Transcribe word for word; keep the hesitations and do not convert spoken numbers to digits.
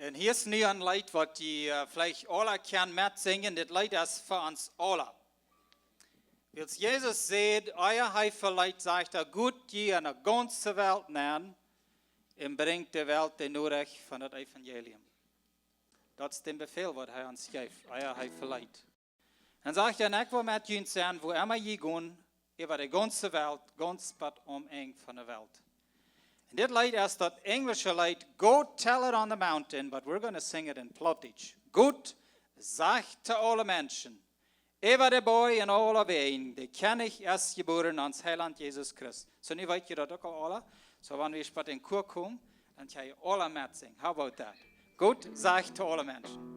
Un hia es nu een Leet waut jie veleicht aula kjennen metsinjen. Dit Leet es fa ons aula. Wiels Jesus säd, ea hee veleet, sajcht hee: Got jie en de gaunze Welt nenn un brinjt de Welt de Norecht von daut Evangelium. Daut es dän Befäl waut hee ons jeef, ea hee veleet. Un sajcht hee: Ekj woa met junt senn, wuaemma jie gonen, äwa de gaunze Welt, gaunz bat aum Enj von de Welt. Un dit Leet es daut enjlische Leet: Go tell it on the mountain, but we're gonna sing it in Plautdietsch. Got sajcht to aule Menschen äwa de Boaj un aule Wäaj: De Kjennich es jebuaren, ons Heilaunt Jesus Christus. Soo, nu weet jie daut uk aul aula. Soo, wan wie bat dän Chor komen, dan kjenn jie aula metsinjen. How about that? Got sajcht to aule Menschen.